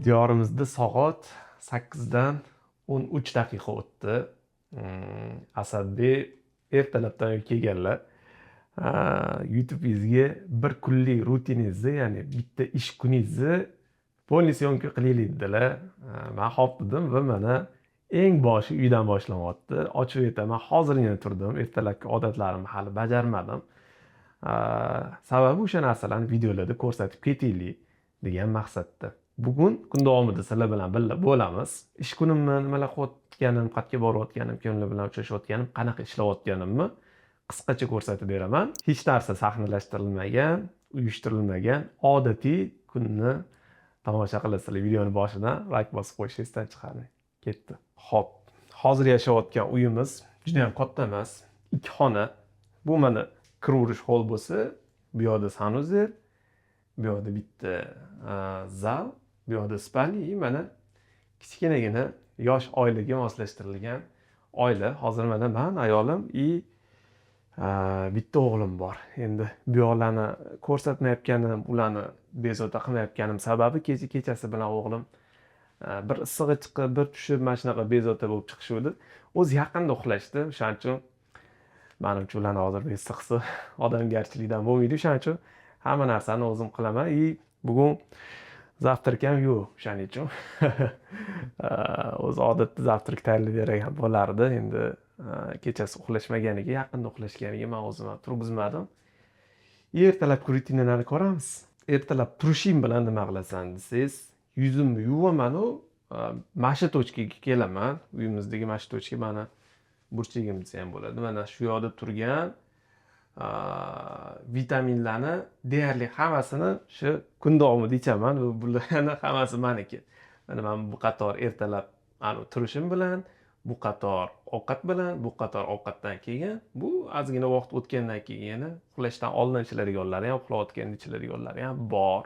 Diyorimizda soat 8dan 13 daqiqa o'tdi. Asadbek ertalabdan uyga kelganlar. YouTube'ingizga bir kunlik rutiningizni, ya'ni bitta ish kuningizni полный съёмка qilaylik dedilar. Man hop dedim va mana eng boshi uydan boshlanyapti. Ochiq aytaman, hozirgina turdim. Ertalabki odatlarimni hali bajarmadim. Sababi o'sha narsalarni videolarda ko'rsatib ketaylik degan maqsadda. Bugun kun davomida sizlar bilan birga bo'lamiz. Ish kunimni nimalar qilayotganim, qayerga borayotganim, kimlar bilan uchrashayotganim, qanaqa ishlayotganimni qisqacha ko'rsatib beraman. Hech narsa sahnalashtirilmagan, uyushtirilmagan, odatiy kunni tomosha qilasizlar. Videoni boshidan layk bosib qo'yishni esdan chiqarmang. Ketdi. Xo'p, hozir yashayotgan uyimiz juda ham katta emas, ikki xona. Bu mana kiraverish hol bo'lsa, bu yoqda санузел, bu yoqda bitta zal, bu yoqda спальня и mana kichkinagina yosh oilaga moslashtirilgan oila. Hozir mana man, ayolim и bitta o'g'lim bor. Endi bu yoqlarni ko'rsatmayotganim, ularni bezovta qilmayotganim sababi kecha kechasi bilan o'g'lim bir issig'i chiqib, bir tushib, mana shunaqa bezovta bo'lib chiqishuvdi. O'zi yaqinda uxlashdi. O'shaning uchun manimcha ularni hozir issiqsi odamgarchilikdan bo'lmaydi. O'shaning uchun hamma narsani o'zim qilaman и bugun завтрак ham yo'q, o'shaning uchun. O'zi odatda завтрак tayyorlab bergan bo'lardi. Endi kechasi uxlashmaganiga, yaqinda uxlashganiga man o'zim ham turgizmadim. Ertalabki rutinalarni ko'ramiz. Ertalab turishing bilan nima qilasan desangiz, yuzimni yuvamanu mana shu точка ga kelaman. Uyimizdagi mana shu точка mani burchagim desa ham bo'ladi. Mana shu yoqda turgan vitaminlarni deyarli hammasini shu kun davomida ichaman va bularni hammasi maniki. Mana bu qator ertalab turishim bilan, bu qator ovqat bilan, bu qator ovqatdan keyin, bu ozgina vaqt o'tgandan keyin yana uxlashdan oldin ichiladiganlari ham, uxlayotganda ichiladiganlari ham bor.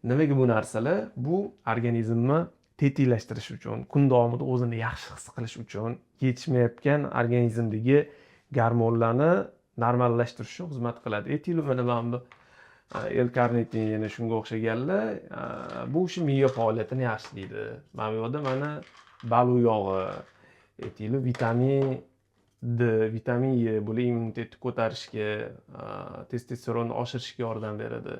Nimaga bu narsalar? Bu organizmni tetiklashtirish uchun, kun davomida o'zini yaxshi his qilish uchun, yetishmayotgan organizmdagi gormonlarni normallashtirish uchun xizmat qiladi. Etil mana bu L-karnitin, yana shunga o'xshaganlar, bu shu miya faoliyatini yaxshilaydi. Mana bu yoqda mana baliq yog'i, etil vitamin D, vitamin E, bular immunitetni ko'tarishga, testosteronni oshirishga yordam beradi.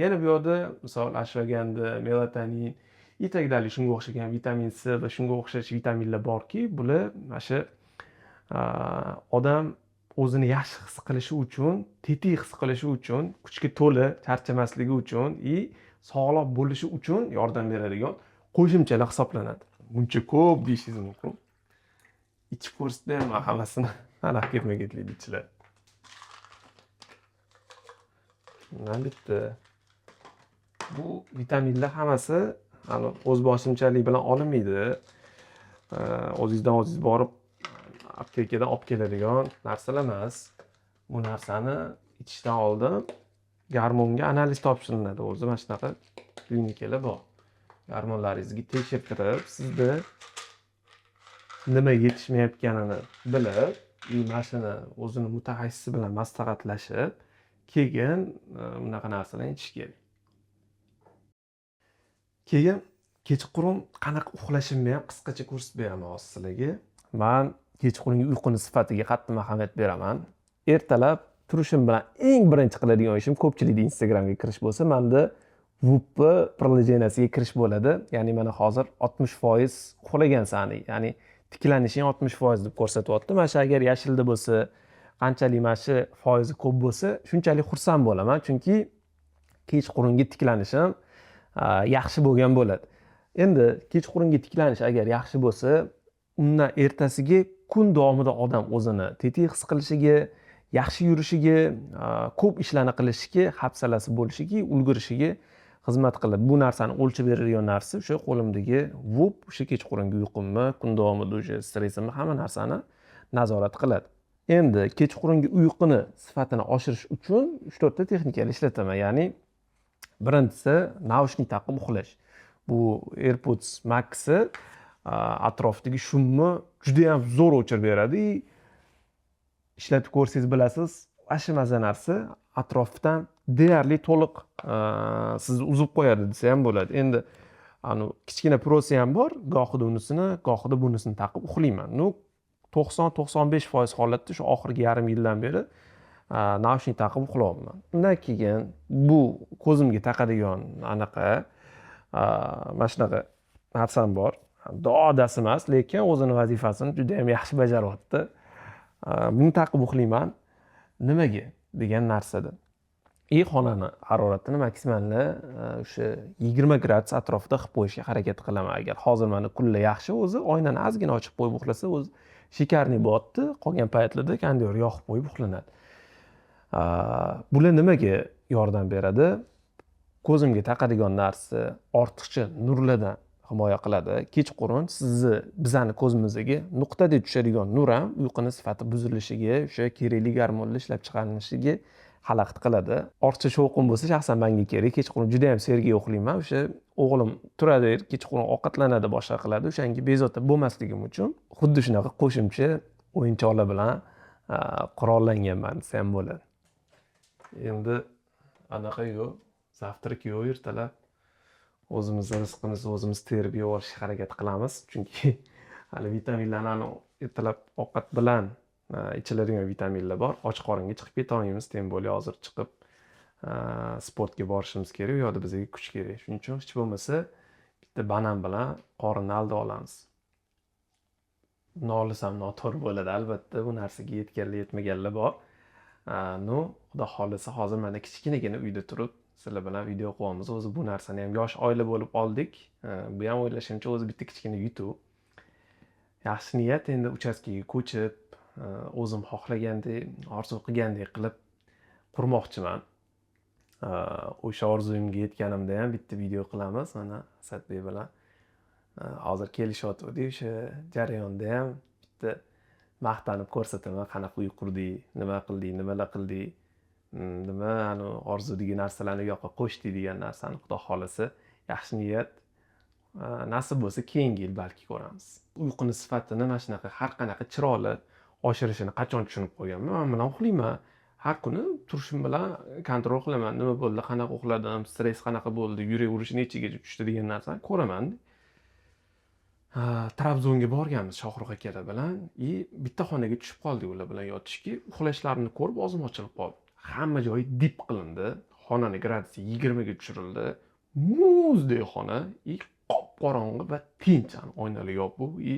Yana bu yoqda misol ashvaganda, melatonin и так далее, shunga o'xshagan vitamin C va shunga o'xshash vitaminlar borki, bular mana shu odam o'zini yaxshi his qilishi uchun, tetik his qilishi uchun, kuchga to'la, charchamasligi uchun и sog'lom bo'lishi uchun yordam beradigan qo'shimchalar hisoblanadi. Buncha ko'p deyishingiz mumkin. Ichib ko'rsatmayapman hammasini. Mana ketma-ketlikda ichiladi. Bundan bitta. Bu vitaminlar hammasi o'z boshimchalik bilan olinmaydi. O'zingizdan o'zingiz borib aptekadan olib keladigan narsalar emas. Bu narsani ichishdan oldin gormonga analiz topshiriladi. O'zi mana shunaqa klinikalar bor. Gormonlaringizga tekshirtirib, sizda nima yetishmayotganini bilib, и mana shuni o'zini mutaxassisi bilan maslahatlashib, keyin bunaqa narsalarni ichish kerak. Keyin kechqurun qanaqa uxlashimni ham qisqacha ko'rsatib beraman hozir sizlarga. Man kechqurungi uyquni sifatiga qattiq ahamiyat beraman. Ertalab turishim bilan eng birinchi qiladigan ishim ko'pchilikda Instagramga kirish bo'lsa, manda Whoopni приложение siga kirish bo'ladi. Ya'ni mana hozir 60% uxlagansan, ya'ni tiklanishing 60% deb ko'rsatyapti. Mana shu agar yashilda bo'lsa, qanchalik mana shu foizi ko'p bo'lsa, shunchalik xursand bo'laman, chunki kechqurungi tiklanishim yaxshi bo'lgan bo'ladi. Endi kechqurungi tiklanish agar yaxshi bo'lsa, undan ertasiga kun davomida odam o'zini tetik his qilishiga, yaxshi yurishiga, ko'p ishlarni qilishiga, hafsalasi bo'lishiga, ulgurishiga xizmat qiladi. Bu narsani o'lchab beradigan narsa o'sha qo'limdagi Whoop, o'sha kechqurungi uyqumni, kun davomida o'sha stressimni, hamma narsani nazorat qiladi. Endi kechqurungi uyquni sifatini oshirish uchun uch to'rtta texnikani ishlataman. Ya'ni birinchisi naushnik taqib uxlash. Bu AirPods Max'i atrofdagi шум ni judayam zo'r o'chirib beradi и ishlatib ko'rsangiz bilasiz, вообще maza narsa, atrofdan deyarli to'liq sizni uzib qo'yadi desa ham bo'ladi. Endi Anu kichkina prosi ham bor, gohida unisini, gohida bunisini taqib uxlayman. Ну, 90-95% holatda shu oxirgi yarim yildan beri naushnik taqib uxlayapman. Undan keyin bu ko'zimga taqadigan anaqa, mana shunaqa narsam bor. Dodasi emas, lekin o'zini vazifasini juda yam yaxshi bajaryapti. Buni taqib uxlayman. Nimaga degan narsada, и xonani haroratini maksimalni o'sha 20 gradus atrofida qilib qo'yishga harakat qilaman. Agar hozir mana kunlar yaxshi, o'zi oynani ozgina ochib qo'yib uxlasa, o'zi шикарный bo'lyapti. Qolgan paytlarda kondyor yoqib qo'yib uxlanadi. Bular nimaga yordam beradi? Ko'zimga taqadigan narsa ortiqcha nurlardan himoya qiladi. Kechqurun sizni, bizani ko'zimizga nuqtadek tushadigan nur ham uyquni sifati buzilishiga, o'sha kerakli gormonlar ishlab chiqarilishiga xalaqit qiladi. Ortiqcha shovqin bo'lsa, shaxsan manga kerak, kechqurun juda yam sergak uxlayman. O'sha o'g'lim turadi kechqurun, ovqatlanadi, boshqa qiladi, o'shanga bezovta bo'lmasligim uchun xuddi shunaqa qo'shimcha o'yinchoqlar bilan qurollanganman desa ham bo'ladi. Endi anaqa yo'q, завтрак yo'q, ertalab o'zimizni rizqimizni o'zimiz terib yeb olishga harakat qilamiz, chunki hali vitaminlarni, ertalab ovqat bilan ichiladigan vitaminlar bor, och qoringa chiqib ketolmaymiz. Тем более hozir chiqib sportga borishimiz kerak, u yoqda bizga kuch kerak. Shuning uchun hech bo'lmasa bitta banan bilan qorinni aldab olamiz. Nolisam noto'g'ri bo'ladi albatta, bu narsaga yetganlar, yetmaganlar bor. Ну, xudo xohlasa, hozir mana kichkinagina uyda turib sizlar bilan video qilyapmiz. O'zi bu narsani ham yosh oila bo'lib oldik, bu ham, o'ylashimcha, o'zi bitta kichkina yutuq, yaxshi niyat. Endi uchastkaga ko'chib, o'zim xohlagandek, orzu qilgandek qilib qurmoqchiman. O'sha orzuyimga yetganimda ham bitta video qilamiz mana Asadbek bilan. Hozir kelishyotgandik, o'sha jarayonda ham bitta maqtanib ko'rsataman, qanaqa uy qurdik, nima qildik, nimalar qildik, nima anavi orzudagi narsalarni u yoqqa qo'shdik degan narsani. Xudo xohlasa, yaxshi niyat, nasib bo'lsa, keyingi yil balki ko'ramiz. Uyquni sifatini mana shunaqa har qanaqa chiroyli oshirishini qachon tushunib qolganman. Man bilan uxlayman, har kuni turishim bilan контроль qilaman, nima bo'ldi, qanaqa uxladim, stress qanaqa bo'ldi, yurak urishi nechigacha tushdi degan narsani ko'raman. Trabzonga borganmiz Shohrux akalar bilan и bitta xonaga tushib qoldik ular bilan yotishga. Uxlashlarini ko'rib og'zim ochilib qoldi. Hamma joyi dip qilindi, xonani gradusi 20ga tushirildi, muzdek xona и qop qorong'i va tinch, oynalar yopiq. И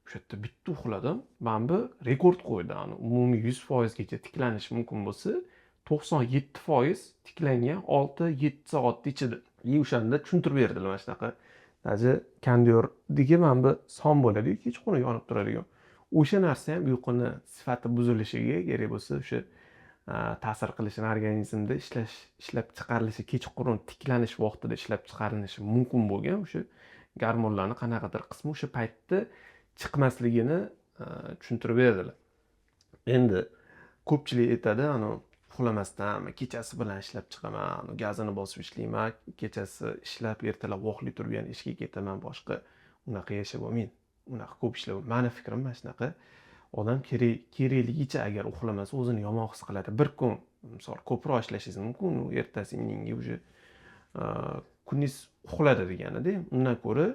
o'sha yerda bitta uxladim, mana bu rekord qo'ydi. Umumiy 100%gacha tiklanish mumkin bo'lsa, 97% tiklangan 6-7 soatni ichida. И o'shanda tushuntirib berdilar, mana shunaqa даже kondiyordagi mana bu son bo'ladiyu, kechqurun yonib turadigan, o'sha narsa ham uyquni sifati buzilishiga, kerak bo'lsa, o'sha ta'sir qilishini, organizmda ishlab chiqarilishi, kechqurun tiklanish vaqtida ishlab chiqarilishi mumkin bo'lgan o'sha gormonlarni qanaqadir qismi o'sha paytda chiqmasligini tushuntirib berdilar. Endi ko'pchilik aytadi, anavi uxlamasdan kechasi bilan ishlab chiqaman, gazini bosib ishlayman, kechasi ishlab, ertalab vaqtli turib yana ishga ketaman, boshqa. Unaqa yashab bo'lmaydi, unaqa ko'p ishlab. Mani fikrim mana shunaqa: odam kerakligicha agar uxlamasa, o'zini yomon his qiladi. Bir kun, misol, ko'proq ishlashingiz mumkin, u ertasi indinga уже kuningiz uxladi deganida. Undan ko'ra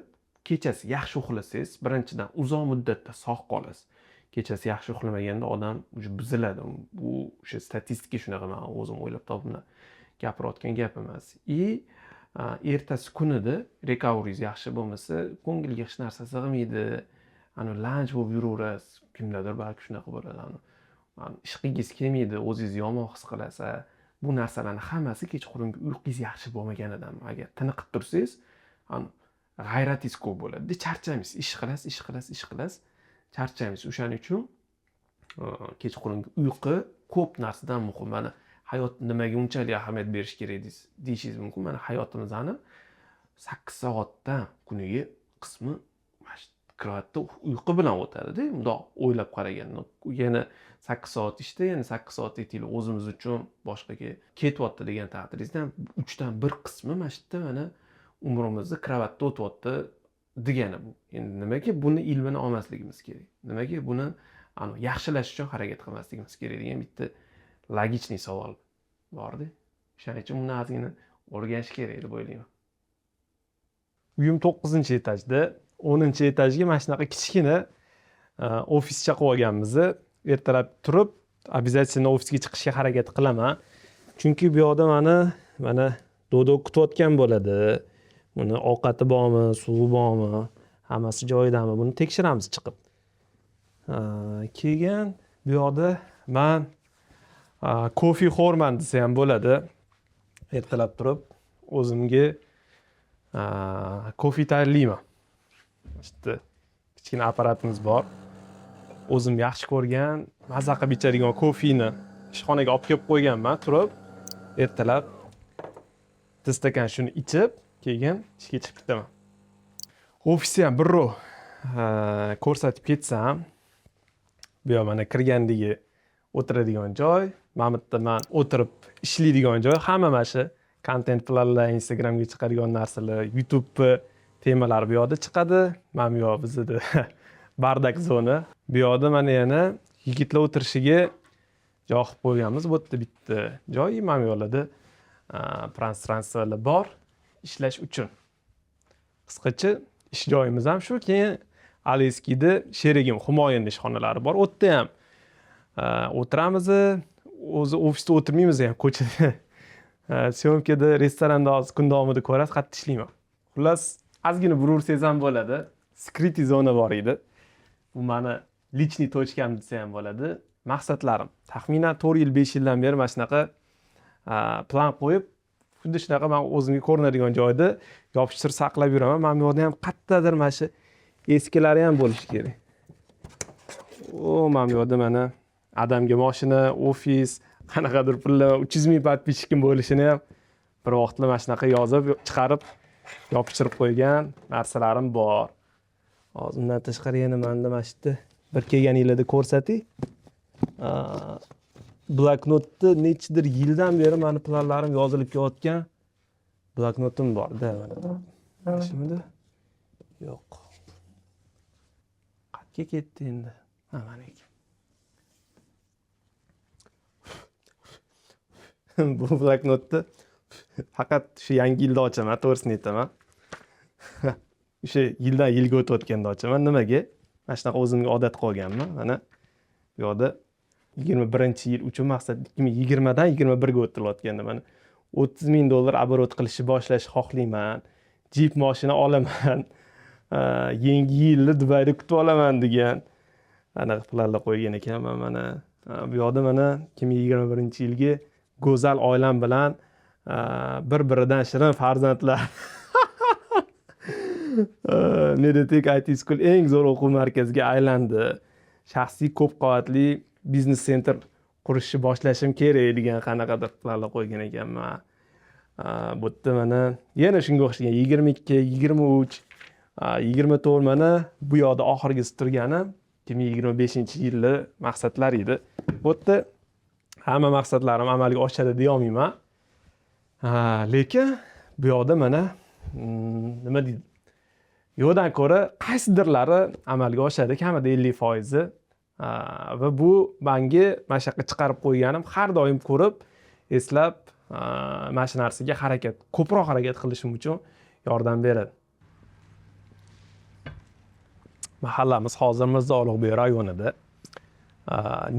kechasi yaxshi uxlasangiz, birinchidan, uzoq muddatda sog' qolasiz. Kechasi yaxshi uxlamaganda odam уже buziladi, bu o'sha statistika shunaqa, man o'zim o'ylab topib gapirayotgan gap emas. И ertasi kunida recoveryingiz yaxshi bo'lmasa, ko'ngilga hech narsa sig'maydi, ani lanj bo'lib yuraverasiz. Kimdadir balki shunaqa bo'ladi, ani ish qilgingiz kelmaydi, o'zingizni yomon his qilasiz. Bu narsalarni hammasi kechqurungi uyqungiz yaxshi bo'lmaganidan. Agar tiniqib tursangiz, ani g'ayratingiz ko'p bo'ladida, charchamaysiz, ish qilasiz, ish qilasiz, ish qilasiz, charchamaysiz. O'shaning uchun kechqurungi uyqu ko'p narsadan muhim. Mana hayot nimaga unchalik ahamiyat berish kerak deyishingiz mumkin. Mana hayotimizni 8 soatdan kuniga qismi mana shu кровать da uyqu bilan o'tadida. Bundoq o'ylab qaraganda, yana 8 soat ishda, yana 8 soat, aytaylik, o'zimiz uchun, boshqaga ketyapti degan taqdiringizda ham uchdan bir qismi mana shu yerda, mana umrimizni кровать da o'tyapti degani bu. Endi nimaga buni ilmini olmasligimiz kerak, nimaga buni yaxshilash uchun harakat qilmasligimiz kerak degan bitta логичный savol borda. O'shaning uchun buni ozgina o'rganish kerak deb o'ylayman. Uyim 9-etajda, 10-etajga mana shunaqa kichkina ofischa qilib olganmiz. Ertalab turib обязательно ofisga chiqishga harakat qilaman. Chunki bu yoqda mani mana Dodo kutayotgan bo'ladi. Buni ovqati bormi, suvi bormi, hammasi joyidami, buni tekshiramiz chiqib. Keyin bu yoqda man kofe xo'rman desa ham bo'ladi. Ertalab turib o'zimga kofe tayyorlayman. Işte kichkina apparatimiz bor. O'zim yaxshi ko'rgan, maza qilib ichadigan kofeni ishxonaga olib kelib qo'yganman. Turib ertalab bitta stakan shuni ichib, keyin ishga chiqib ketaman. Ofisni ham birrov ko'rsatib ketsam, bu yoq mana kirgandagi o'tiradigan joy, mana bu yerda man o'tirib ishlaydigan joy, hamma mana shu kontent planlar, Instagramga chiqadigan narsalar, YouTube temalari bu yoqda chiqadi. Mana bu yoq bizda бардак zona. Bu yoqda mana yana yigitlar o'tirishiga joy qilib qo'yganmiz. Bu yerda bitta joy, mana bu yoqlarda пространство lar bor ishlash uchun. Qisqacha ish joyimiz ham shu. Keyin Aleskida sherigim Humoyun ishxonalari bor. U yerda ham o'tiramiz. O'zi ofisda o'tirmaymiz ham, ko'chada. Съёмка da, restoranda hozir kun davomida ko'rasiz, qayerda ishlayman. Xullas, ozgina buraversangiz ham bo'ladi. Скрытый zona bor edi. Bu mani личный точка m desa ham bo'ladi. Maqsadlarim. Taxminan 4 yil, 5 yildan beri mana shunaqa plan qo'yib, xuddi shunaqa man o'zimga ko'rinadigan joyda yopishtirib saqlab yuraman. Mana bu yoqda ham qayerdadir mana shu eskilari ham bo'lishi kerak. O, mana bu yoqda mana adamga mashina, ofis, qanaqadir pullar, 300 ming подписчик im bo'lishini ham bir vaqtlar mana shunaqa yozib, chiqarib, yopishtirib qo'ygan narsalarim bor. Hozir undan tashqari yana manda mana shu yerda bir kelganinglarda ko'rsatay. Bloknotda nechidir yildan beri mani planlarim yozilib kelayotgan bloknotim bor-da mana. Shumidi? Yo'q. Qayerga ketdi endi? Ha, mana ekan. Bu bloknotni faqat shu yangi yilda ochaman, to'g'risini aytaman. O'sha yildan yilga o'tayotganda ochaman. Nimaga? Mana shunaqa o'zimga odat qilganman. Mana bu yoqda 21-yil uchun maqsad 2020 dan 21 ga o'tilayotganda mana 30 ming dollar оборот qilishni boshlashni xohlayman. Jeep mashina olaman. Yangi yilni Dubayda kutib olaman degan anaqa planlar qo'ygan ekanman mana. Bu yoqda mana 2021-yilgi go'zal oilam bilan bir-biridan shirin farzandlar. Mediatek IT School eng zo'r o'quv markaziga aylandi. Shaxsiy ko'p qavatli biznes center qurishni boshlashim kerak degan qanaqadir planlar qo'ygan ekanman. Bu yerda mana yana shunga o'xshagan 22, 23, 24 mana bu yoqda oxirgisi turgani 2025-yilli maqsadlar edi. Bu yerda hamma maqsadlarim amalga oshadi deya olmayman. Lekin bu yoqda mana nima deydi? Yo'qdan ko'ra qaysidirlari amalga oshadi, kamida 50%. Va bu menga mana shu yoqqa chiqarib qo'yganim har doim ko'rib, eslab, mana shu narsaga ko'proq harakat qilishim uchun yordam beradi. Mahallamiz hozir Mirzo Ulug'bek rayonida.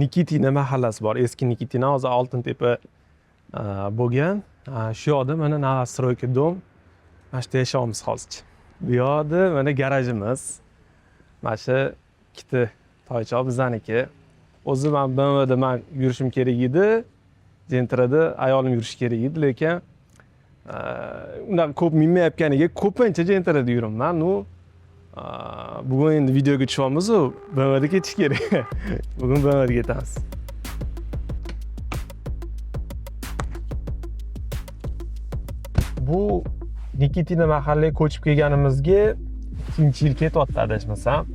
Nikitina mahallasi bor. Eski Nikitina hozir Oltintepa bo'lgan. Shu yoqda mana новостройка dom. Mana shu yerda yashayapmiz hozircha. Bu yoqda mana garajimiz. Mana shu ikkita toychoq bizaniki. O'zi men BMWda men yurishim kerak edi. Gentrada ayolim yurishi kerak edi, lekin unaqa ko'p minmayotganiga ko'pincha Gentrada yuribman. Nu, bugun endi videoga tushyapmiz-u, BMWda ketish kerak. Bugun BMWda ketamiz. Bu Nikitina mahallaga ko'chib kelganimizga 2-yil ketyapti adashmasam.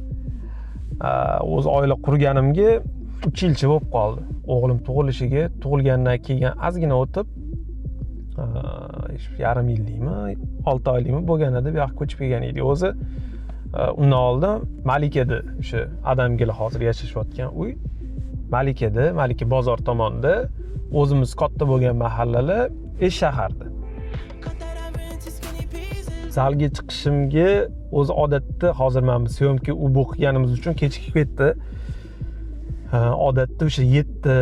O'z oila qurganimga 3 yilcha bo'lib qoldi. O'g'lim tug'ilishiga, tug'ilgandan keyin ozgina o'tib, yarim yillikmi, 6 oylikmi bo'lganida bu yoqqa ko'chib kelgan edik. O'zi undan oldin Malikada o'sha adamgil hozir yashashayotgan uy Malikada, Malika bozor tomonda, o'zimiz katta bo'lgan mahallalar Eshshaharda. Zalga chiqishimga o'zi odatda, hozir mana bu съёмка u bu qilganimiz uchun kechikib ketdi. Ha, odatda o'sha 7,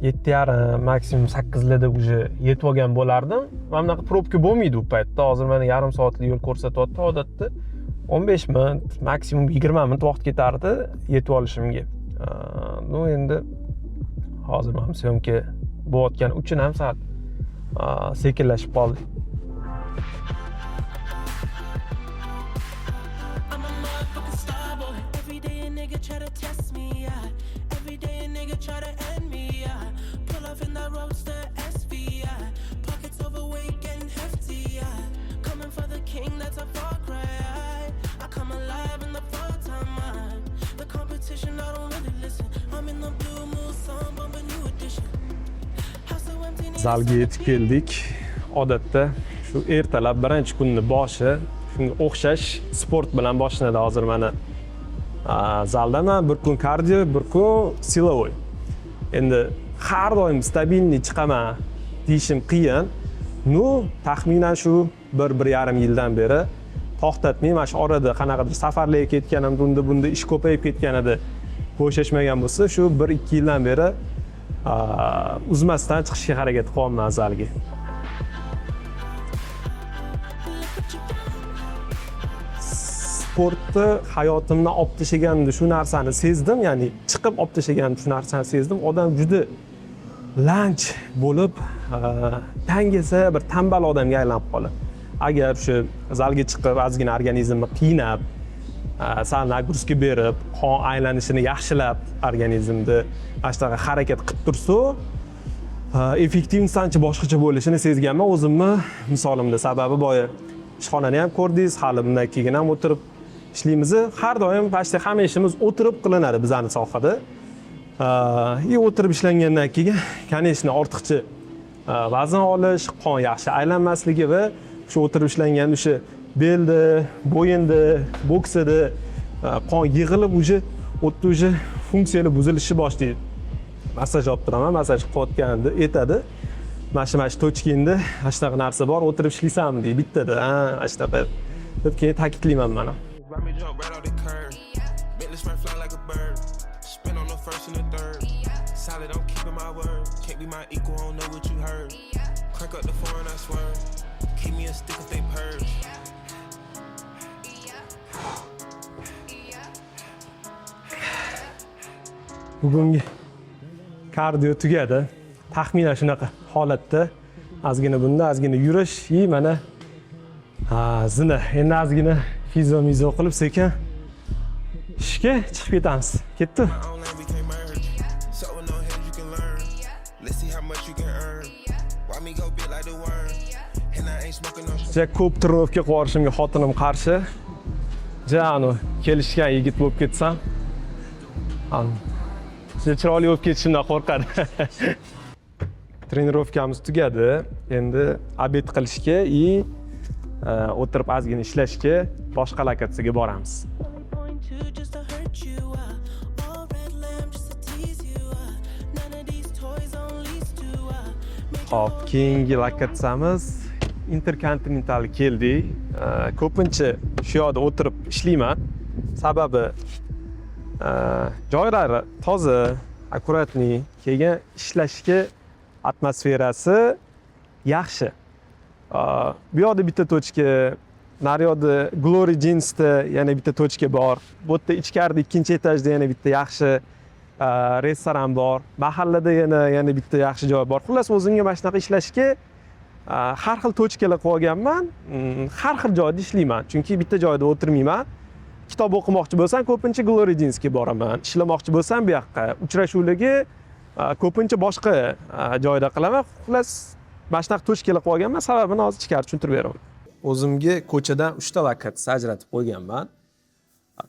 7:30, maksimum 8larda уже yetib olgan bo'lardim. Mana bunaqa пробка bo'lmaydi u paytda. Hozir mana yarim soatlik yo'l ko'rsatyapti, odatda 15 minut, maksimum 20 minut vaqt ketardi yetib olishimga. Ну, endi hozir mana съёмка bo'layotgani uchun ham sal sekinlashib qoldik. I'm a motherfucking star boy. Every day a nigga try to test me, yeah. Every day a nigga try to end me, yeah. Pull off in that roadster SV, yeah. Pockets overweight, getting hefty, yeah. Coming for the king, that's a far cry. I come alive in the fall time, man. The competition, I don't really listen. I'm in the blue mood, song, bumping new edition. House so empty, need a Zalga yetib keldik. Odatda shu ertalab birinchi kunni boshi shunga o'xshash sport bilan boshlanadi. Hozir mana zaldaman, bir kun kardio, bir kun силовой. Endi har doim стабильный chiqaman deyishim qiyin. Ну, taxminan shu 1-1,5 yildan beri to'xtatmay, mana shu orada qanaqadir safarlarga ketganimda, unda bunda ish ko'payib ketganida bo'shashmagan bo'lsa, shu 1-2 yildan beri uzmasdan chiqishga harakat qilyapman zalga. Look what you done. Sportni hayotimdan olib tashlaganimda shu narsani sezdim, ya'ni chiqib olib tashlaganimda shu narsani sezdim. Odam juda lanch bo'lib, dangasa, bir tambal odamga aylanib qoladi. Agar o'sha zalga chiqib, ozgina organizmni qiynab, sal нагрузка berib, qon aylanishini yaxshilab, organizmni mana shunaqa harakat qilib tursa, эффективность ancha boshqacha bo'lishini sezganman o'zimni misolimda. Sababi boya ishxonani ham ko'rdingiz, hali bundan keyin ham o'tirib ishlaymiz. Har doim почти hamma ishimiz o'tirib qilinadi bizani sohada. И o'tirib ishlangandan keyin, конечно, ortiqcha vazn olish, qon yaxshi aylanmasligi va shu o'tirib ishlanganda o'sha belda, bo'yinda, bo'ksada qon yig'ilib, уже u yerda уже funksiyalar buzilishni boshlaydi. Massaj olib turaman, massaj qilayotganida aytadi: Mana shu точка ngda mana shunaqa narsa bor, o'tirib ishlaysanmi?" deydi bittada. Ha, mana shunaqa deb keyin ta'kidlayman mana. Ride me jump right off the curb. Bentley spray fly like a bird. Spin on the first and the third. Solid, I'm keeping my word. Can't be my equal, I don't know what you heard. Crank up the foreign, I swear. Keep me a stick if they purge. Bugungi kardio tugadi. Taxminan shunaqa holatda, ozgina bunda, ozgina yurish и mana, ha, zina. Endi ozgina физо mizo qilib, sekin ishga chiqib ketamiz. Ketdi. My own lane, we can't merge. So with no hands, you can learn. Let's see how much you can earn. Why me go big like the worm? And I ain't smoking no Ja ko'p тренировка qilib yuborishimga xotinim qarshi. Ja anu kelishgan yigit bo'lib ketsam, juda chiroyli bo'lib ketishimdan qo'rqadi. Тренировка miz tugadi. Endi обед qilishga и o'tirib ozgina ishlashga boshqa lokatsiyaga boramiz. 1.2 just to hurt you. All red lamb just to tease you. None of these toys on lease to. Major Hop, keyingi lokatsiyamiz Interkontinental keldik. Ko'pincha shu yoqda o'tirib ishlayman. Sababi joylari toza, аккуратный, keyin ishlashga atmosferasi yaxshi. Bu yoqda bitta точка, naryoqda Glory Jeansda yana bitta точка bor. Bu yerda ichkarida ikkinchi etajda yana bitta yaxshi restoran bor. Mahallada yana bitta yaxshi joy bor. Xullas, o'zimga mana shunaqa ishlashga har xil точка lar qilib olganman. Har xil joyda ishlayman. Chunki bitta joyda o'tirmayman. Kitob o'qimoqchi bo'lsam, ko'pincha Glory Jeansga boraman. Ishlamoqchi bo'lsam, bu yoqqa. Uchrashuvlarga ko'pincha boshqa joyda qilaman. Xullas, mana shunaqa точка lar qilib olganman. Sababini hozir ichkari tushuntirib beraman. O'zimga ko'chadan 3 ta lokatsiya ajratib qo'yganman.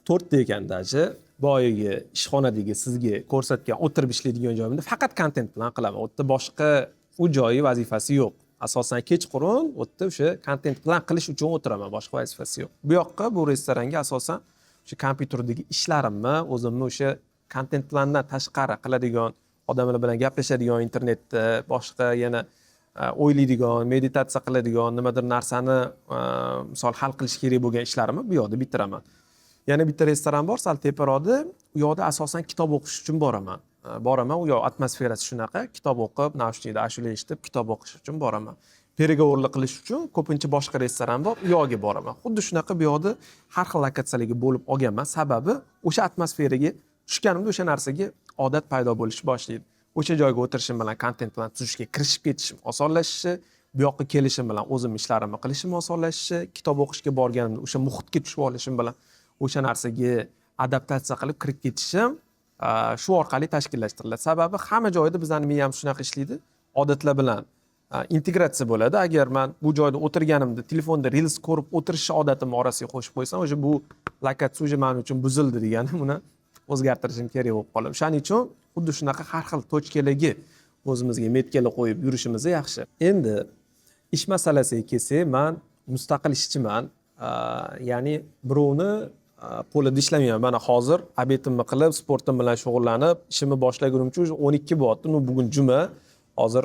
To'rtta ekan даже. Boyagi ishxonadagi sizga ko'rsatgan o'tirib ishlaydigan joyimda faqat kontent bilan qilaman. U yerda boshqa u joyi vazifasi yo'q. Asosan kechqurun u yerda o'sha kontent bilan qilish uchun o'tiraman, boshqa vazifasi yo'q. Bu yoqqa, bu restoranga asosan o'sha kompyuterdagi ishlarimni, o'zimni o'sha kontent plandan tashqari qiladigan, odamlar bilan gaplashadigan internetda, boshqa yana O'ylaydigan, meditatsiya qiladigan, nimadir narsani misol hal qilish kerak bo'lgan ishlarimni bu yoqda bitiraman. Yana bitta restoran bor sal teparoqda, u yoqda asosan kitob o'qish uchun boraman. Boraman, u yoq atmosferasi shunaqa, kitob o'qib, наушник da ashula eshitib, kitob o'qish uchun boraman. Переговор lar qilish uchun ko'pincha boshqa restoran bor, u yoqga boraman. Xuddi shunaqa bu yoqda har xil lokatsiyalarga bo'lib olganman. Sababi o'sha atmosferaga tushganimda o'sha narsaga odat paydo bo'lishni boshlaydi. O'sha joyga o'tirishim bilan kontent bilan tuzishga kirishib ketishim osonlashishi, bu yoqqa kelishim bilan o'zim ishlarimni qilishim osonlashishi, kitob o'qishga borganimda o'sha muhitga tushib olishim bilan o'sha narsaga adaptatsiya qilib kirib ketishim shu orqali tashkillashtiriladi. Sababi hamma joyda bizani miyamiz shunaqa ishlaydi, odatlar bilan integratsiya bo'ladi. Agar man bu joyda o'tirganimda telefonda reels ko'rib o'tirish odatimni orasiga qo'shib qo'ysam, o'sha bu lokatsiya уже man uchun buzildi degani, uni o'zgartirishim kerak bo'lib qoladi. O'shaning uchun xuddi shunaqa har xil точка larga o'zimizga метка lar qo'yib yurishimiz yaxshi. Endi ish masalasiga kelsak, man mustaqil ishchiman. Ya'ni birovni qo'lida ishlamayman. Mana hozir обед imni qilib, sportim bilan shug'ullanib, ishimni boshlagunimcha уже 12 bo'lyapti. Ну, bugun juma. Hozir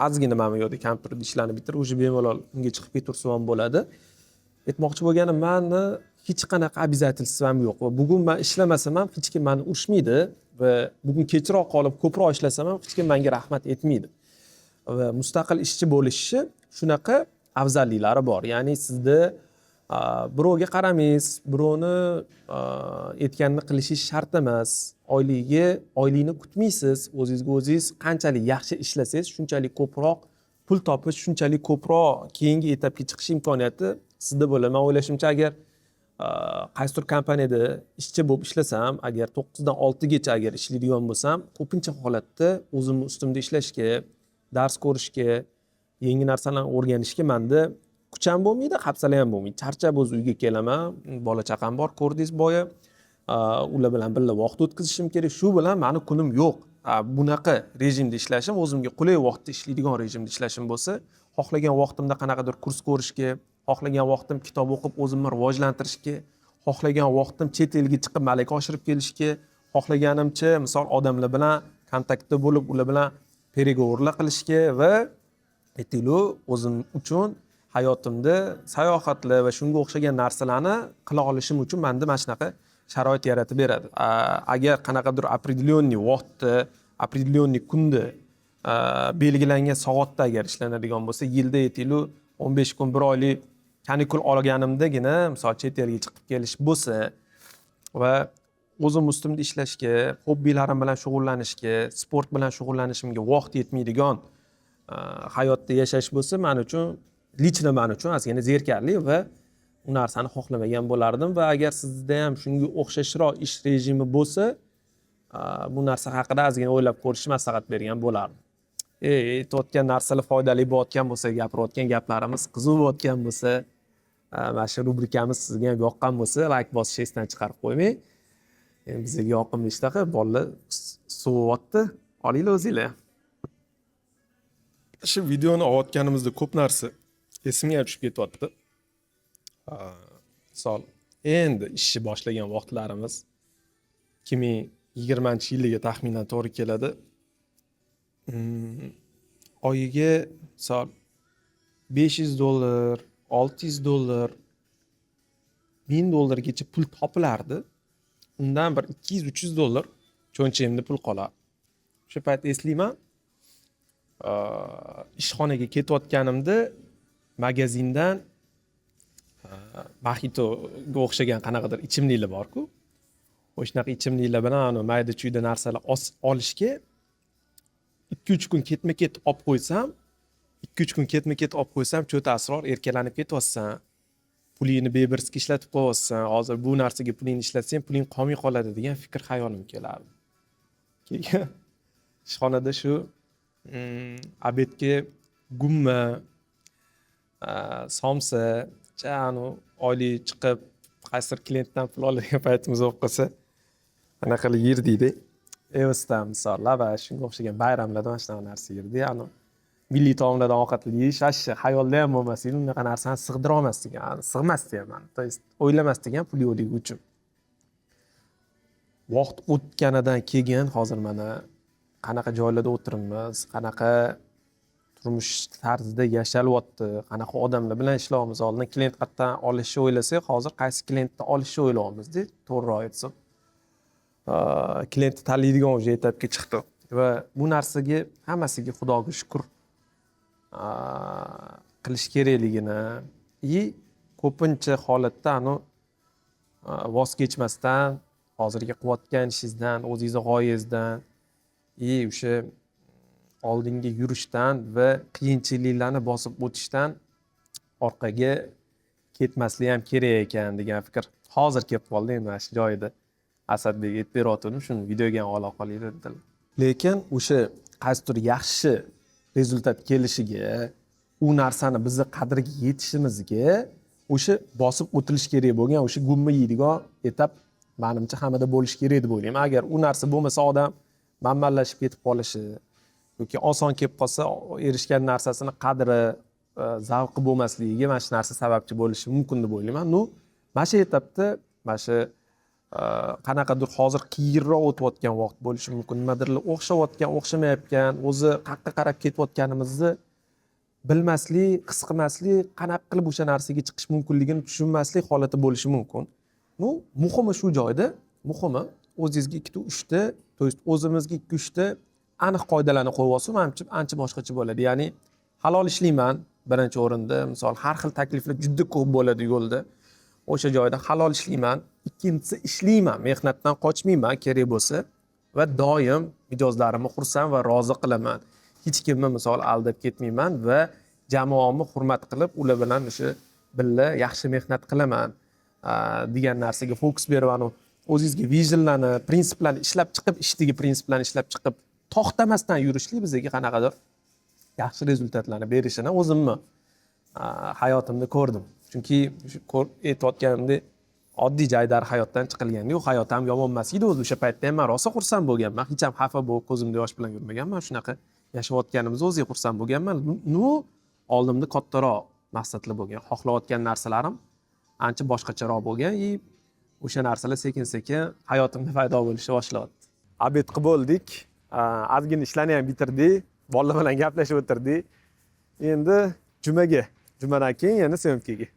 ozgina mana bu yoqda kompyuterda ishlarni bitirib, уже bemalol unga chiqib ketaversam ham bo'ladi. Aytmoqchi bo'lganim, mani hech qanaqa обязательство m yo'q va bugun man ishlamasam ham hech kim mani urishmaydi va bugun kechroq qolib ko'proq ishlasam ham hech kim menga rahmat aytmaydi. Va mustaqil ishchi bo'lishi shunaqa afzalliklari bor. Ya'ni sizda birovga qaramaysiz, birovni aytganini qilishingiz shart emas. Oyligiga oylikni kutmaysiz. O'zingizga o'zingiz qanchalik yaxshi ishlasangiz, shunchalik ko'proq pul topish, shunchalik ko'proq keyingi etapga chiqish imkoniyati sizda bo'ladi. Man o'ylashimcha, agar qaysidir kompaniyada ishchi bo'lib ishlasam, agar 9dan 6gacha agar ishlaydigan bo'lsam, ko'pincha holatda o'zimni ustimda ishlashga, dars ko'rishga, yangi narsalarni o'rganishga manda kuch ham bo'lmaydi, hafsala ham bo'lmaydi. Charchab o'zi uyga kelaman, bola chaqam bor, ko'rdingiz boya. Ular bilan birga vaqt o'tkazishim kerak. Shu bilan mani kunim yo'q. Bunaqa rejimda ishlashim, o'zimga qulay vaqtda ishlaydigan rejimda ishlashim bo'lsa, xohlagan vaqtimda qanaqadir kurs ko'rishga, xohlagan vaqtim kitob o'qib o'zimni rivojlantirishga, xohlagan vaqtim chet elga chiqib malaka oshirib kelishga, xohlaganimcha misol odamlar bilan kontaktda bo'lib, ular bilan переговор lar qilishga va aytaylik, o'zim uchun hayotimda sayohatlar va shunga o'xshagan narsalarni qila olishim uchun manda mana shunaqa sharoit yaratib beradi. Agar qanaqadir определенный vaqtda, определенный kunda, belgilangan soatda agar ishlanadigan bo'lsa, yilda aytaylik 15 kun, bir oylik kanikul olganimdagina misol chet elga chiqib kelish bo'lsa va o'zim ustimda ishlashga, hobbilarim bilan shug'ullanishga, sport bilan shug'ullanishimga vaqt yetmaydigan hayotda yashash bo'lsa, man uchun, лично man uchun ozgina zerikarli va u narsani xohlamagan bo'lardim. Va agar sizda ham shunga o'xshashroq ish rejimi bo'lsa, bu narsa haqida ozgina o'ylab ko'rishni maslahat bergan bo'lardim. Aytayotgan narsalar foydali bo'layotgan bo'lsa, gapirayotgan gaplarimiz qiziq bo'layotgan bo'lsa, mana shu rubrikamiz sizga ham yoqqan bo'lsa, layk bosishni esdan chiqarib qo'ymang. Endi bizga yoqimli ishtaha, bolalar sovuryapti, olinglar o'zinglar. Shu videoni olayotganimizda ko'p narsa esimga ham tushib ketyapti. Misol endi ishni boshlagan vaqtlarimiz, 2020-yiliga taxminan to'g'ri keladi. Oyiga misol 500 dollar, 600 dollar, 1000 dollargacha pul topilardi. Undan bir 200-300 dollar cho'ntagimda pul qolardi. O'sha payt eslayman, ishxonaga ketayotganimda magazindan moxitoga o'xshagan qanaqadir ichimliklar borku, o'shanaqa ichimliklar bilan anavi mayda chuyda narsalar olishga 2-3 kun ketma ket olib qo'ysam, 2-3 kun ketma ket olib qo'ysam, чё-то Asror, erkalanib ketyapsan, pulingni беберский ishlatib qo'yyapsan, hozir bu narsaga pulingni ishlatsang, puling qolmay qoladi degan fikr xayolim kelardi. Keyin ishxonada shu обед ga gumma, somsa, anu oylik chiqib qaysidir klientdan pul oladigan paytimiz bo'lib qolsa, anaqa qilib yerdikda. Evosdan misol lavash, shunga o'xshagan bayramlarda mana shunaqa narsa yerdik. Anu milliy taomlardan ovqatlar yeyish вообще xayolda ham bo'lmas edi. Unaqa narsani sig'dira olmasdik, sig'masdi ham, то есть o'ylamasdik ham pul yo'qligi uchun. Vaqt o'tganidan keyin hozir mana qanaqa joylarda o'tiribmiz, qanaqa Turmush tarzida yashalyapti, qanaqa odamlar bilan ishlayapmiz. Oldin klient qayerdan olishni o'ylasak, hozir qaysi klientni olishni o'ylayapmizda, to'g'riroq aytsam. Klientni tanlaydigan уже etapga chiqdi va bu narsaga, hammasiga Xudoga shukur qilish kerakligini и ko'pincha holatda anu voz kechmasdan hozirgi qilayotgan ishingizdan, o'zingizni g'oyangizdan и o'sha oldinga yurishdan va qiyinchiliklarni bosib o'tishdan orqaga ketmaslik ham kerak ekan degan fikr hozir kelib qoldi. Endi mana shu joyida Asadbek aytib beryotgandim, shuni videoga ham ola qolaylik dedilar. Lekin o'sha qaysidir yaxshi результат kelishiga, u narsani bizni qadriga yetishimizga o'sha bosib o'tilishi kerak bo'lgan o'sha gumma yeydigan etap manimcha hammada bo'lishi kerak deb o'ylayman. Agar u narsa bo'lmasa, odam manmanlashib ketib qolishi yoki oson kelib qolsa, erishgan narsasini qadri, zavqi bo'lmasligiga mana shu narsa sababchi bo'lishi mumkin deb o'ylayman. Ну, mana shu etapda mana shu qanaqadir hozir qiyinroq o'tayotgan vaqt bo'lishi mumkin, nimadirlar o'xshayotgan, o'xshamayotgan, o'zi qayerqa qarab ketayotganimizni bilmaslik, his qilmaslik, qanaqa qilib o'sha narsaga chiqish mumkinligini tushunmaslik holati bo'lishi mumkin. Ну, muhimi shu joyda, muhimi o'zingizga ikkita uchta, то есть o'zimizga ikki uchta aniq qoidalarni qo'yib olsak, manimcha, ancha boshqacha bo'ladi. Ya'ni halol ishlayman birinchi o'rinda. Misol, har xil takliflar juda ko'p bo'ladi yo'lda, o'sha joyda halol ishlayman. Ikkinchisi, ishlayman, mehnatdan qochmayman kerak bo'lsa va doim mijozlarimni xursand va rozi qilaman, hech kimni, misol, aldab ketmayman va jamoamni hurmat qilib, ular bilan o'sha birga yaxshi mehnat qilaman degan narsaga fokus berib, anavi o'zingizga visionlarni, prinsiplarni ishlab chiqib, ishdagi prinsiplarni ishlab chiqib, to'xtamasdan yurishlik bizga qanaqadir yaxshi результат larni berishini o'zimni hayotimda ko'rdim. Chunki shu aytayotganimdek, oddiy jaydari hayotdan chiqilganda, u hayot ham yomon emas edi o'zi. O'sha paytda ham man rosa xursand bo'lganman, hech ham xafa bo'lib, ko'zimda yosh bilan yurmaganman. Shunaqa yashayotganimizda o'ziga xursand bo'lganman. Ну, oldimda kattaroq maqsadlar bo'lgan, xohlayotgan narsalarim ancha boshqacharoq bo'lgan и o'sha narsalar sekin sekin hayotimda paydo bo'lishni boshlayapti. Обед qilib bo'ldik, ozgina ishlarni ham bitirdik, bolalar bilan gaplashib o'tirdik. Endi jumaga, jumadan keyin yana съёмка ga.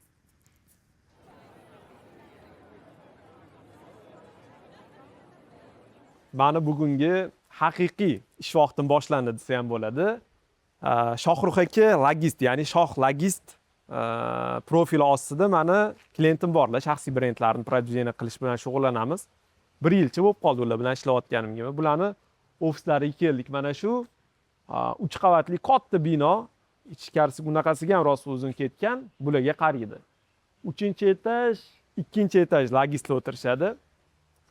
Mani bugungi haqiqiy ish vaqtim boshlandi desa ham bo'ladi. Shohrux aka logist, ya'ni Shoh Logist profili ostida mani klientim borlar, shaxsiy brendlarni продвижение qilish bilan shug'ullanamiz. Bir yilcha bo'lib qoldi ular bilan ishlayotganimga. Bularni ofislariga keldik. Mana shu uch qavatli katta bino, ichkarisi bunaqasiga ham rosa uzun ketgan, bularga qaraydi. Uchinchi etaj, ikkinchi etaj logistlar o'tirishadi,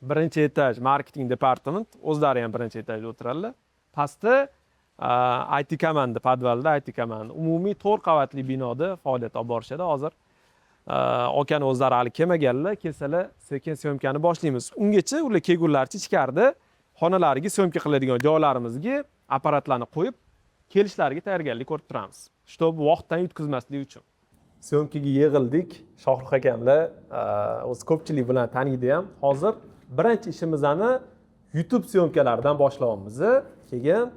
birinchi etaj marketing departament, o'zlari ham birinchi etajda o'tiradilar. Pastda IT komanda, podvalda IT komanda. Umumiy to'rt qavatli binoda faoliyat olib borishadi. Hozir akani o'zlari hali kelmaganlar, kelsalar sekin съёмка ni boshlaymiz. Ungacha, ular kelgunlaricha, ichkarida xonalariga, съёмка qiladigan joylarimizga apparatlarni qo'yib, kelishlariga tayyorgarlik ko'rib turamiz, чтобы vaqtdan yutqizmaslik uchun. Съёмка ga yig'ildik. Shohrux akamlar o'zi ko'pchilik bilan taniydi ham. Hozir birinchi ishimizni YouTube съёмка laridan boshlayapmiz, keyin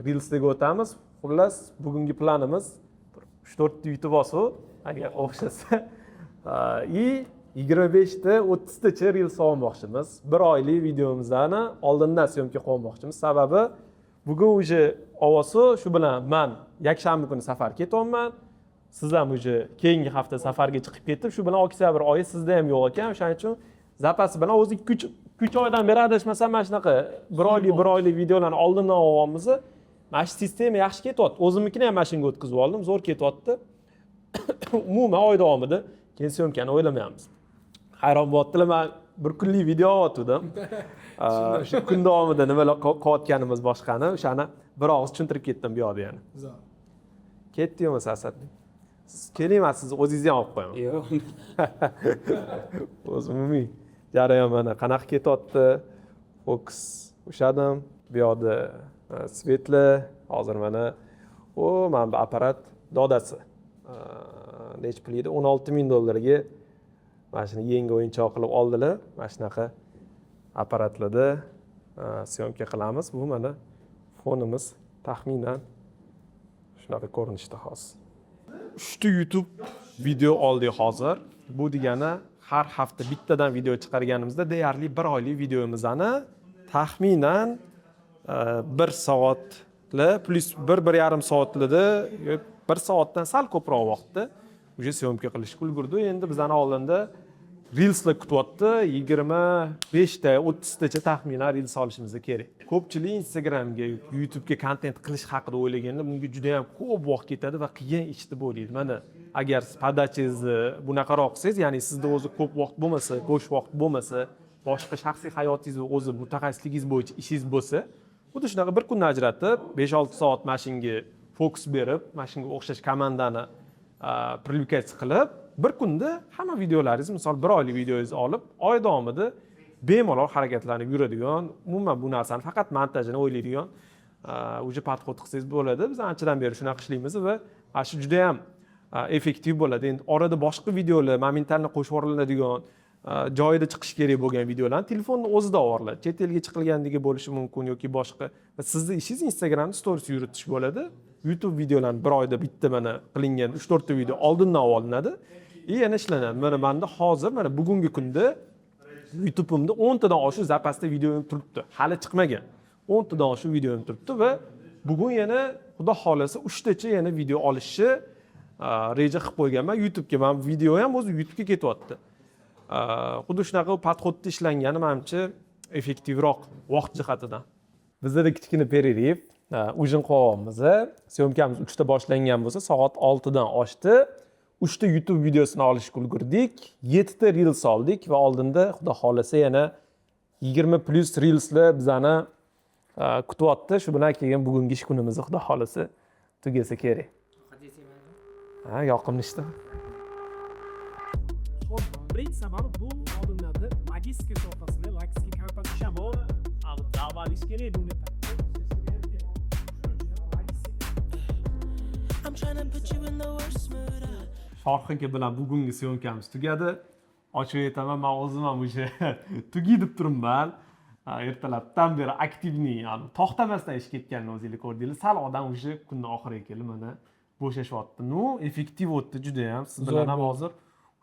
reelsga o'tamiz. Xullas, bugungi planimiz bir uch to'rtta YouTube olsa, agar o'xshasa, и 25 ta, 30 tacha reels olmoqchimiz. Bir oylik videomizni oldindan съёмка qilib olmoqchimiz. Sababi bugun уже olsa, shu bilan man yakshanba kuni safar ketyapman, siz ham уже keyingi hafta safarga chiqib ketib, shu bilan oktyabr oyi sizda ham yo'q ekan. O'shaning uchun zapasi bilan o'zi 2-3 oydan beri, adashmasam, mana shunaqa bir oylik, bir oylik videolarni oldindan olyapmiz. Mana shu sistema yaxshi ketyapti, o'zimnikini ham mana shunga o'tkazib oldim, zo'r ketyapti. Umuman oy davomida keyin съёмка ni o'ylamayapmiz. Hayron bo'lyaptilar, man bir kunlik video olyotgandim. Shu kun davomida nimalar qilayotganimiz, boshqani, o'shani bir og'iz tushuntirib ketdim bu yoqda yana. Zo'r. Ketdi bo'lmasa, Asadbek, siz keling, man sizni o'zingizni ham olib qo'yaman. Yo'q. O'zi umumiy jarayon mana qanaqa ketyapti. Fokus ushladim, bu yoqda свет lar. Hozir mana u mana bu apparat dodasi nechi pul edi, 16 000 dollarga mana shuni yangi o'yinchoq qilib oldilar. Mana shunaqa apparatlarda съёмка qilamiz. Bu mana fonimiz taxminan. Shunaqa ko'rinishda hozir. Uchta YouTube video oldik hozir. Bu degani, har hafta bittadan video chiqarganimizda deyarli bir oylik videomizni taxminan 1 soatli plyus 1-1,5 soatlida, 1 soatdan sal ko'proq vaqtda уже съёмка qilishga ulgurdi. Endi bizani oldinda reelslar kutyapti, 25 ta, 30 tacha taxminan reels olishimiz kerak. Ko'pchilik Instagramga, YouTubega kontent qilish haqida o'ylaganda, bunga juda yam ko'p vaqt ketadi va qiyin ish deb o'ylaydi. Mana, agar siz подача ngizni bunaqaroq qilsangiz, ya'ni sizda o'zi ko'p vaqt bo'lmasa, bo'sh vaqt bo'lmasa, boshqa shaxsiy hayotingiz va o'zi mutaxassisligingiz bo'yicha ishingiz bo'lsa, xuddi shunaqa bir kunni ajratib, 5-6 soat mana shunga fokus berib, mana shunga o'xshash komandani привлекать qilib, bir kunda hamma videolaringizni, misol, bir oylik videongizni olib, oy davomida bemalol harakatlanib yuradigan, umuman bu narsani faqat montajini o'ylaydigan уже подход qilsangiz bo'ladi. Biz anchadan beri shunaqa ishlaymiz va mana shu judayam effektiv bo'ladi. Endi orada boshqa videolar, моментально qo'shib yuboriladigan, joyida chiqishi kerak bo'lgan videolarni telefonni o'zida olib, chet elga chiqilganligi bo'lishi mumkin yoki boshqa. Va sizni ishingiz Instagramda stories yuritish bo'ladi. YouTube videolarni bir oyda bitta, mana, qilingan uch to'rtta video oldindan olinadi и yana ishlanadi. Mana, manda hozir, mana bugungi kunda YouTube'imda 10 tadan oshiq запас da videom turibdi, hali chiqmagan 10 tadan oshiq videom turibdi. Va bugun yana, xudo xohlasa, uchtacha yana video olishni reja qilib qo'yganman YouTubega. Man video ham o'zi YouTubega ketyapti. Xuddi shunaqa подход da ishlangani, manimcha, effektivroq vaqt jihatidan. Bizada kichkina перерыв, ужин qilyapmiz. Съёмка miz 3da boshlangan bo'lsa, soat 6dan oshdi. Uchta YouTube videosini olishga ulgurdik, yettita reels oldik va oldinda, xudo xohlasa, yana 20 plyus reelslar bizani kutyapti. Shu bilan keyin bugungi ish kunimiz, xudo xohlasa, tugasa kerak. Ha, yoqimli ishda. Xo'p, birinchi sababi bu xodimlarda logistika sohasida, logistika kompaniyada shamol davolash kerak bunga. I'm tryna put you in the worst mood. Shohruh aka bilan bugungi съёмка miz tugadi. Ochig'ini aytaman, man o'zim ham o'sha tugay deb turibman. Ertalabdan beri активный, ya'ni to'xtamasdan ish ketganini o'zinglar ko'rdinglar. Sal odam o'sha kunni oxiriga kelib, mana, bo'shashyapti. Ну, effektiv o'tdi judayam siz bilan ham. Zo'r. Hozir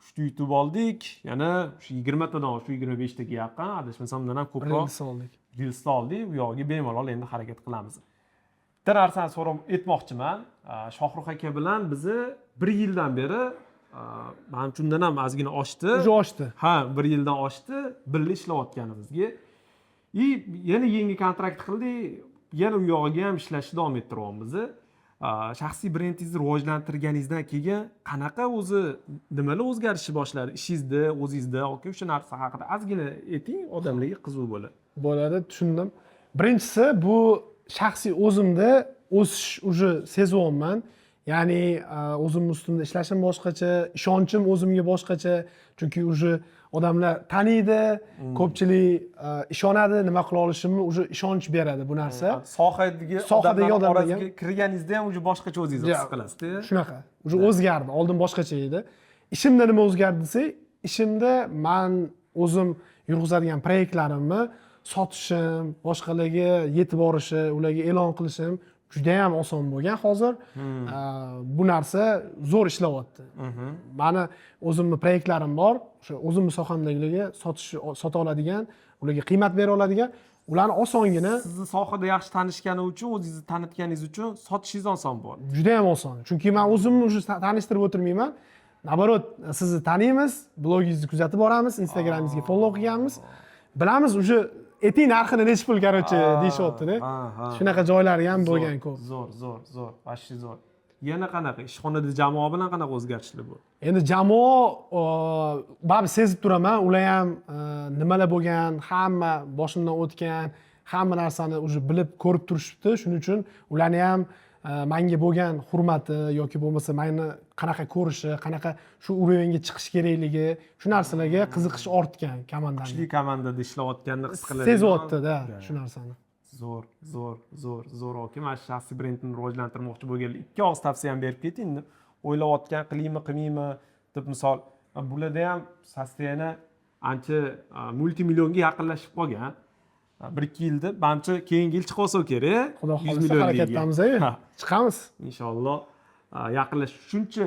uchta YouTube oldik, yana shu 20 tadan shu 25 taga yaqin, adashmasam, undan ham ko'proq Reels oldik. Reelsni oldik. U yog'iga bemalol endi harakat qilamiz. Bitta narsani so'rab aytmoqchiman. Shohrux aka bilan bizni bir yildan beri, manimcha, undan ham ozgina oshdi. Уже oshdi. Ha, bir yildan oshdi birga ishlayotganimizga. И yana yangi kontrakt qildik, yana u yog'iga ham ishlashni davom ettiryapmiz. Shaxsiy brendingizni rivojlantirganingizdan keyin qanaqa o'zi, nimalar o'zgarishni boshladi ishingizda, o'zingizda, aka? O'sha narsa haqida ozgina ayting, odamlarga qiziq bo'ladi. Bo'ladi, tushundim. Birinchisi, bu shaxsiy o'zimda o'sish уже sezyapman, ya'ni o'zimni ustimda ishlashim boshqacha, ishonchim o'zimga boshqacha, chunki уже odamlar taniydi, ko'pchilik ishonadi, nima qila olishimni уже ishonch beradi bu narsa. Sohadagi Sohadagi odamlar odamlarga orasiga kirganingizda ham уже boshqacha o'zingizni his qilasizda. Shunaqa, уже o'zgardi, oldin boshqacha edi. Ishimda nima o'zgardi desak, ishimda man o'zim yurg'izadigan proyektlarimni sotishim, boshqalarga yetib borishi, ularga e'lon qilishim judayam oson bo'lgan hozir. Bu narsa zo'r ishlayapti. Mani o'zimni proyektlarim bor, o'sha o'zimni sohamdagilarga sotish, sota oladigan, ularga qiymat bera oladigan, ularni osongina. Sizni sohada yaxshi tanishgani uchun, o'zingizni tanitganingiz uchun sotishingiz oson bo'ldi. Judayam oson, chunki man o'zimni уже tanishtirib o'tirmayman. Наоборот, sizni taniymiz, blogingizni kuzatib boramiz, Instagramingizga follow qilganmiz, bilamiz, уже ayting narxini, nechi pul, короче, deyishyaptida. Ha, ha. Shunaqa joylari ham bo'lgan ko'p. Zo'r, zo'r, zo'r, вообще zo'r. Yana qanaqa, ishxonada jamoa bilan qanaqa o'zgarishlar bo'ldi? Endi jamoa, baribir sezib turaman, ular ham nimalar bo'lgan, hamma boshimdan o'tgan hamma narsani уже bilib, ko'rib turishibdi. Shuning uchun ularni ham manga bo'lgan hurmati yoki bo'lmasa mani qanaqa ko'rishi, qanaqa shu уровень ga chiqish kerakligi, shu narsalarga qiziqish ortgan komandani. Kuchli komandada ishlayotganini his qiladi. Sezyapti-da shu narsani. Zo'r, zo'r, zo'r, zo'r, aka. Mana shu shaxsiy brendini rivojlantirmoqchi bo'lganlar, ikki og'iz tavsiyam berib keting. O'ylayotgan, qilaymi, qilmaymi deb, misol, bularda ham состояние ancha multimillionga yaqinlashib qolgan. 1-2 yilda, manimcha, keyingi yil chiqib olsa kerak. Xudo 100 xohlasa, millionligiga. Harakatdamiz. Ha. Chiqamiz. Inshaalloh. Yaqinlashib, shuncha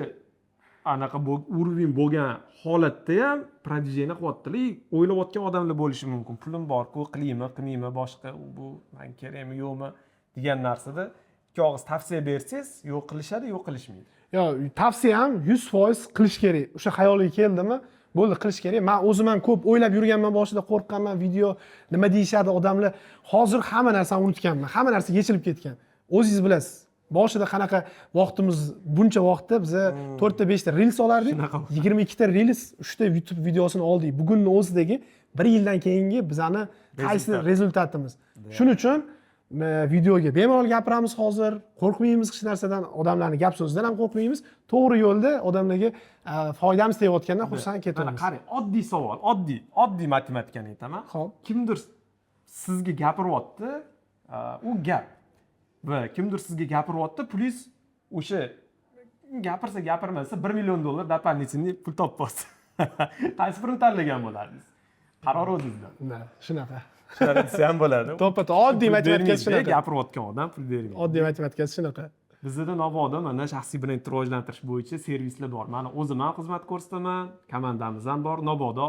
anaqa уровень bo'lgan holatda ham продвижение qilyaptilar. O'ylayotgan odamlar bo'lishi mumkin, pulim borku, qilaymi, qilmaymi, boshqa u bu man kerakmi, yo'qmi degan narsada ikki og'iz tavsiya bersangiz, yo'q qilishadi, yo'q qilishmaydi. Yo, tavsiyam 100% qilish kerak. O'sha xayoliga keldimi, bo'ldi, qilish kerak. Man o'zim ham ko'p o'ylab yurganman, boshida qo'rqqanman, video nima deyishadi odamlar. Hozir hamma narsani unutganman, hamma narsa yechilib ketgan. O'zingiz bilasiz, boshida qanaqa vaqtimiz, buncha vaqtda biza to'rtta, beshta reels olardik. Shunaqa. 22 ta reels, uchta YouTube videosini oldik. Bugunni o'zidagi bir yildan keyingi bizani qaysi Результат. Результат imiz. Shuning uchun videoga bemalol gapiramiz hozir, qo'rqmaymiz hech narsadan, odamlarni gap so'zidan ham qo'rqmaymiz. To'g'ri yo'lda odamlarga foydamiz tegayotgandan xursand Mana ketamiz. qarang, oddiy savol, oddiy matematikani aytaman. Ho'p. Kimdir sizga gapiryapti, u gap, va kimdir sizga gapiryapti, pulingiz o'sha gapirsa, gapirmasa 1 million dollar дополнительный pul topyapsiz. Qaysi birini tanlagan bo'lardingiz? Qaror o'zingizda. Да, shunaqa. Shunaqa desa ham bo'ladi. To'ppa to'g'ri, oddiy Pul matematikasi bermaydi, shunaqa. Gapirayotgan odam pul bermaydi. Oddiy matematikasi shunaqa. Bizada mabodo mana shaxsiy brend rivojlantirish bo'yicha servislar bor. Mani o'zim ham xizmat ko'rsataman, komandamiz ham bor. Mabodo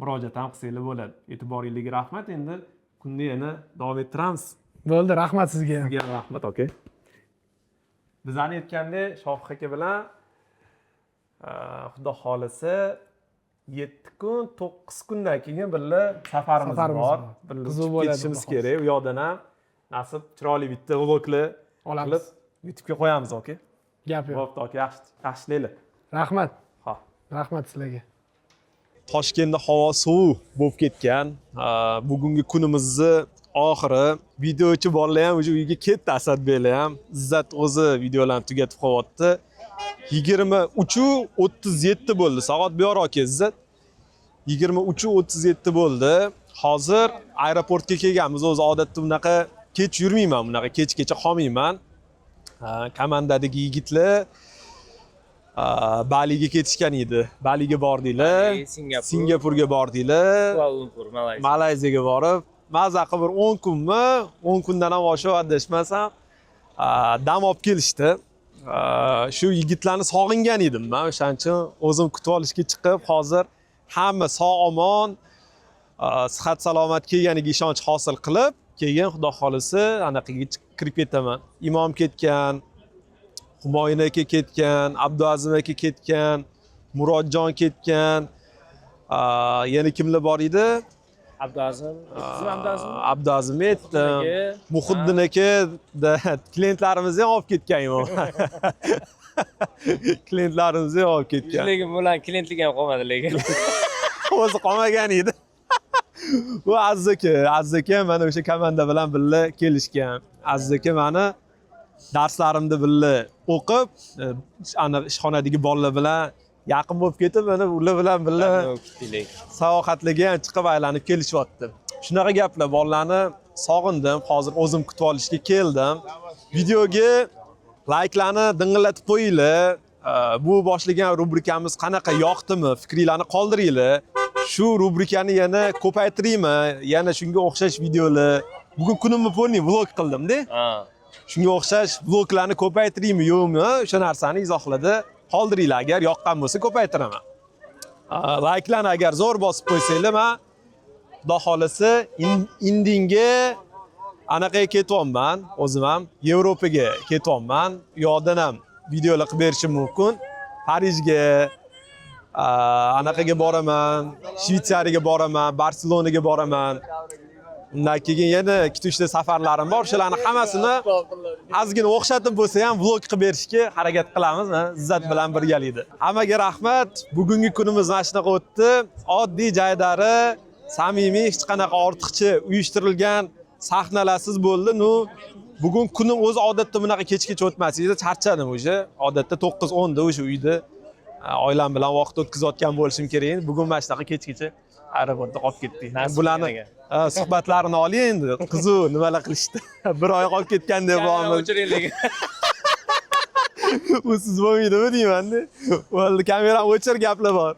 murojaat ham qilsanglar bo'ladi. E'tiboringlarga rahmat. Endi kunni yana davom ettiramiz. Bo'ldi, rahmat sizga ham. Sizga ham rahmat, aka. Bizani aytgandek, Shohruh aka bilan xudo xohlasa, 7 kun, 9 kundan keyin birga safarimiz Safarimiz bor. bor. Birga Qiziq uchib bo'ladi, ketishimiz xudo. kerak. U yoqdan ham nasib chiroyli bitta vloglar Olamiz. qilib YouTubega qo'yamiz, aka. Gap yo'q. Bo'pti, aka, yaxshi, yaxshi ishlanglar. Rahmat. Ho'p. Rahmat sizlarga. Toshkentda havo sovuq bo'lib ketgan. Bugungi kunimizni oxiri. Videochi bolalar ham уже uyga ketdi, Asadbeklar ham. Izzat o'zi videolarni tugatib qo'yapti. 23:37 bo'ldi. Soat bu yoqqa aka, Izzat. 23:37 bo'ldi. Hozir aeroportga kelganmiz. O'zi odatda bunaqa kech yurmayman, bunaqa kechgacha qolmayman. Komandadagi yigitlar Baliga ketishgan edi. Baliga bordinglar. Bali, Singapur. Singapurga bordinglar. Kuala Lumpur, Malayziya. Malayziyaga borib, maza qilib bir 10 kunmi, 10 kundan ham oshib adashmasam, dam olib kelishdi. Shu yigitlarni sog'ingan edim man, o'shaning uchun o'zim kutib olishga chiqib, hozir hamma sog' omon, sihat salomat kelganiga ishonch hosil qilib, keyin xudo xohlasa anaqaga kirib ketaman. Imom ketgan, Humoyun aka ketgan, Abduazim aka ketgan, Murodjon ketgan, yana kimlar bor edi? Abduazim, aytdingizmi Abduazim? Abduazim aytdim. Aka. Muhiddin aka da, klientlarimizni ham olib ketgan imom. Klientlarimizni ham olib ketgan. Lekin bular klientlik ham qolmadi lekin. O'zi qolmagan edi. Bu Aziz aka, Aziz aka mana o'sha komanda bilan birga kelishgan. Aziz aka mani darslarimni birga o'qib, ana ishxonadagi bolalar bilan yaqin bo'lib ketib, mana ular bilan birga Lekin. sayohatlarga ham chiqib aylanib kelishyapti. Shunaqa gaplar, bolalarni sog'indim. Hozir o'zim kutib olishga keldim. Videoga layklarni ding'illatib qo'yinglar. Bu boshlagan rubrikamiz qanaqa, yoqdimi? Fikringlarni qoldiringlar. Shu rubrikani yana ko'paytiraymi? Yana shunga o'xshash videolar. Bugun kunimni полный vlog qildim-da. Ha. Shunga o'xshash vloglarni ko'paytiraymi, yo'qmi? O'sha narsani izohlarda qoldiringlar. Agar yoqqan bo'lsa ko'paytiraman. Layklarni agar zo'r bosib qo'ysanglar, man xudo xohlasa indinga anaqaga ketyapman, o'zim ham Yevropaga ketyapman. U yoqdan ham videolar qilib berishim mumkin. Parijga, anaqaga boraman, Shvetsariyaga boraman, Barselonaga boraman. Undan keyin yana ikkita uchta safarlarim bor. O'shalarni hammasini ozgina o'xshatib bo'lsa ham vlog qilib berishga harakat qilamiz, ha, Izzat bilan birgalikda. Hammaga rahmat. Bugungi kunimiz mana shunaqa o'tdi. Oddiy, jaydari, samimiy, hech qanaqa ortiqcha uyushtirilgan sahnalarsiz bo'ldi. Ну, bugun kunim o'zi odatda bunaqa kechgacha o'tmas edi. Charchadim уже. Odatda 9-10 da o'sha uyda oilam bilan vaqt o'tkazayotgan bo'lishim kerak edi. Bugun mana shunaqa kechgacha aeroportda qolib ketdik. Nasib Bularni ekan. Suhbatlarini oling endi. Qiziq, nimalar qilishdi. Bir oy qolib ketgan deb bormiz. O'chiring lekin. Usiz bo'lmaydimi deymanda. Bo'ldi, kamerani o'chir, gaplar bor.